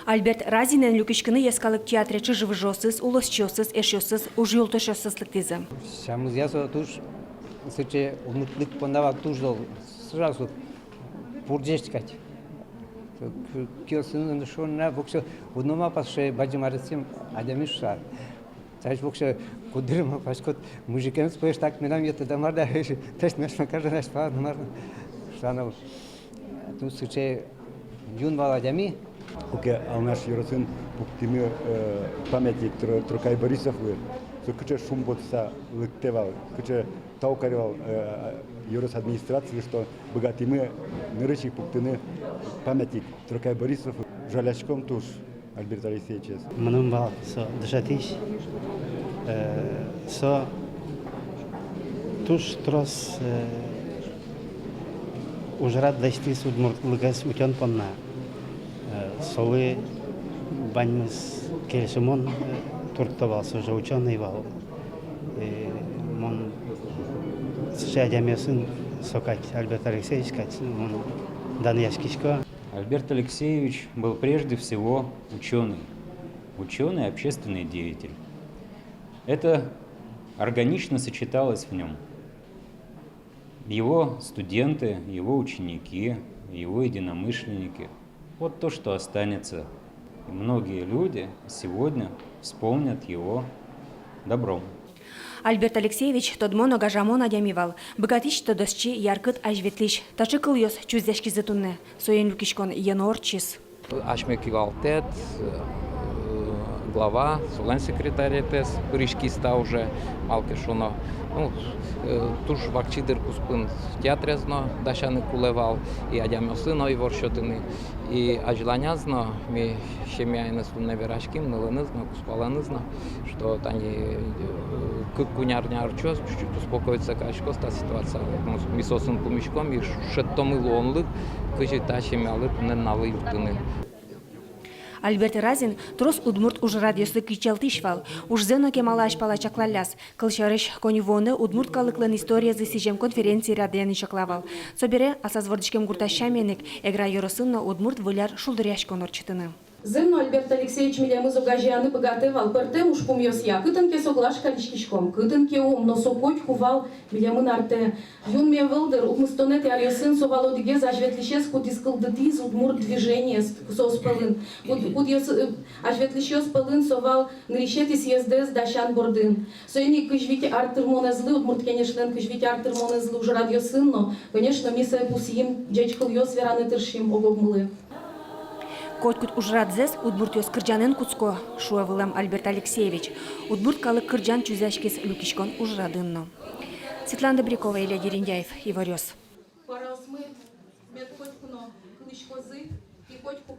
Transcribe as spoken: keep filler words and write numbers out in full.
Альберт Разинэн люкиськыны Йӧскалык театре чыжы-выжыосыз, улосчиосыз, эшъёсыз, ужъюлтошъёсыз лыктӥзы. Сямызъя со туж сыӵе удмуртлык понна вал туж зол, сразу пурӟесь кадь. Киосын шуна воксё уд но малпа, сыӵе бадӟым аресъем адями шуса. Таӵе воксё куддыр малпаськод, мужикеныз пӧлысь так милям йӧтэ да мар да, таӵе наш ма каждый наш пала но мар. Шуса но, ну, сыӵе юн вал адями. Куке Алнаш ёросын пуктӥмы, э, памятник Тро-, Трокай Борисовлы, со кыӵе шумпотыса лыктэ вал, кыӵе тау каре вал, э, ёрос администрацилы, что быгатӥмы нырысь ик пуктыны памятник Трокай Борисовлы. Жаляськом туж Альберт Алексеевичез. Мыным вал со дышетӥсь, э, со туж трос, э, ужрад лэсьтӥз удмуртлыкез утён понна. Э, солы ваньмыз кельшымон, э, туртто вал, со же учёный вал. Э, мон сыӵе адямиосын, со кадь, Альберт Алексеевич кадь, мон данъяськисько. Альберт Алексеевич был прежде всего учёный, учёный, общественный деятель. Это органично сочеталось в нём. Его студенты, его ученики, его единомышленники. Вот то, что останется. И многие люди сегодня вспомнят его добром. Альберт Алексеевич тодмо но гажамон адями вал, быгатӥсь, тодосчи, яркыт азьветлӥсь. Таӵе кылъёс чузъяськизы туннэ. Соин люкиськон йӧно ортчиз. Асьме кивалтэт, э, глава, солэн секретариатэз пыриськиз та уже, малы ке шуоно, ну, э, туж вакчи дыр куспын театрез но дасяны кулэ вал, и адямиослы но ивор сётыны, и азьланяз но ми семьяеныз туннэ вераським, нылыныз но, кузпалэныз но, что тани, э, кык-куинь арня ортчоз, чуть-чуть успокоиться кариськоз та ситуация. Вот, ну, ми соосын пумиськом и ш-, шедьтомы луонлык, кызьы та семьялы туннэ нуналлы юрттыны. Альберт Разин трос удмурт ужрадъёслы кичӧлтӥсь вал, ужзэ но кемалась пала чаклалляз. Кылсярысь, коньывуонэ удмурт калыклэн историезлы сӥзем конференци радъяны чакла вал. Собере аслаз вордӥськем гуртаз сямен ик Эгра ёросын но удмурт-выль ар шулдыръяськон ортчытыны. Зын но Альберт Алексеевич милемыз огазеяны быгатэ вал пӧртэм ужпумъёсъя, кытын ке соглаш кариськиськом, кытын ке ум, но со котьку вал милемын артэ. Юнме вылдыр, укмыстонэтӥ аръёсын, со вал одӥгез азьветлӥсез, кудӥз кылдытӥз удмурт движениез соос пӧлын. Куд-, кудъёс-, э, азьветлӥсьёс пӧлын со вал нырысетӥ съездэз дасян бордын. Соин ик кызь вить ар тырмонэзлы, Удмурт Кенешлэн кызь вить ар тырмонэзлы ужрадъёсын но, конечно, ми сое пусйим, ӟеч кылъёс вераны тыршим ог-огмылы. Котькуд ужрадзэс удмуртъёс кырӟанэн кутско, шуэ вылэм Альберт Алексеевич. Удмурт калык кырӟан чузъяськиз люкиськон ужрадын но. Светлана Добрякова, Илья Дерендяев, «Иворъёс». Параосмы мед котьку но кылӥськозы и котьку пол-